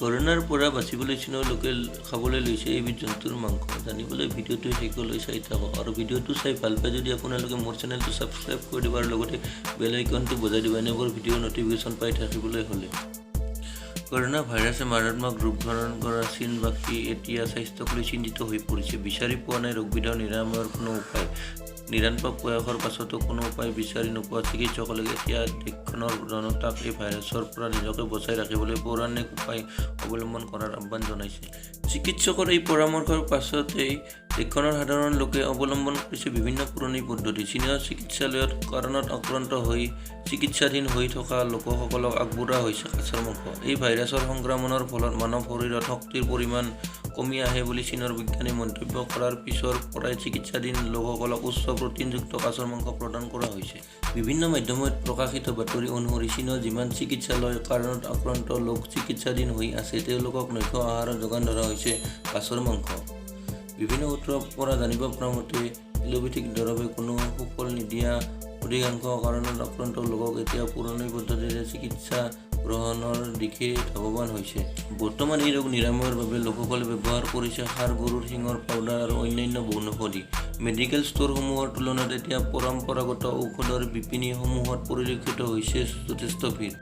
কৰোণাৰ পৰা বাচিবলৈ চীনৰ লোকে খাবলৈ লৈছে এইবিধ জন্তুৰ মাংস। জানিবলৈ ভিডিঅ'টো শেষলৈ চাই থাকক আৰু ভিডিঅ'টো চাই ভাল পায় যদি আপোনালোকে মোৰ চেনেলটো ছাবস্ক্ৰাইব কৰি দিব আৰু লগতে বেল আইকনটো বজাই দিব, এনেবোৰ ভিডিঅ'ৰ ন'টিফিকেশ্যন পাই থাকিবলৈ হ'লে। কৰোণা ভাইৰাছে মাৰাত্মক ৰূপ ধাৰণ কৰা চীনবাসী এতিয়া স্বাস্থ্যক লৈ চিন্তিত হৈ পৰিছে। বিচাৰি পোৱা নাই ৰোগবিধৰ নিৰাময়ৰ কোনো উপায়। নিৰন্তৰ প্ৰয়াসৰ পাছতো কোনো উপায় বিচাৰি নোপোৱা চিকিৎসকসকলে এতিয়া দেশখনৰ জনতাক এই ভাইৰাছৰ পৰা নিজকে বচাই ৰাখিবলৈ পৌৰাণিক উপায় অৱলম্বন কৰাৰ আহ্বান জনাইছে। চিকিৎসকৰ এই পৰামৰ্শৰ পাছতেই দেশখনৰ সাধাৰণ লোকে অৱলম্বন কৰিছে বিভিন্ন পুৰণি পদ্ধতি। চীনৰ চিকিৎসালয়ত কৰোণাত আক্ৰান্ত হৈ চিকিৎসাধীন হৈ থকা লোকসকলক আগবঢ়োৱা হৈছে কাছৰ মাংস। এই ভাইৰাছৰ সংক্ৰমণৰ ফলত মানৱ শৰীৰত শক্তিৰ পৰিমাণ কমি আহে বুলি চীনৰ বিজ্ঞানীয়ে মন্তব্য কৰাৰ পিছৰ পৰাই চিকিৎসাধীন লোকসকলক উচ্চ প্ৰটিনযুক্ত কাছৰ মাংস প্ৰদান কৰা হৈছে। বিভিন্ন মাধ্যমত প্ৰকাশিত বাতৰি অনুসৰি চীনৰ যিমান চিকিৎসালয়ত কৰোণাত আক্ৰান্ত লোক চিকিৎসাধীন হৈ আছে, তেওঁলোকক নৈশ আহাৰত যোগান ধৰা হৈছে কাছৰ মাংস। বিভিন্ন সূত্ৰৰ পৰা জানিব পৰা মতে এলোপেথিক দৰৱে কোনো সুফল নিদিয়া অধিকাংশ কৰোণাত আক্ৰান্ত লোকক এতিয়া পুৰণি পদ্ধতিৰে চিকিৎসা গ্ৰহণৰ দিশে ধাৱমান হৈছে। বৰ্তমান এই ৰোগ নিৰাময়ৰ বাবে লোকসকলে ব্যৱহাৰ কৰিছে ষাঁড় গৰুৰ শিঙৰ পাউডাৰ আৰু অন্যান্য বনৌষধি। মেডিকেল ষ্ট'ৰসমূহৰ তুলনাত এতিয়া পৰম্পৰাগত ঔষধৰ বিপণীসমূহত পৰিলক্ষিত হৈছে যথেষ্ট ভিৰ।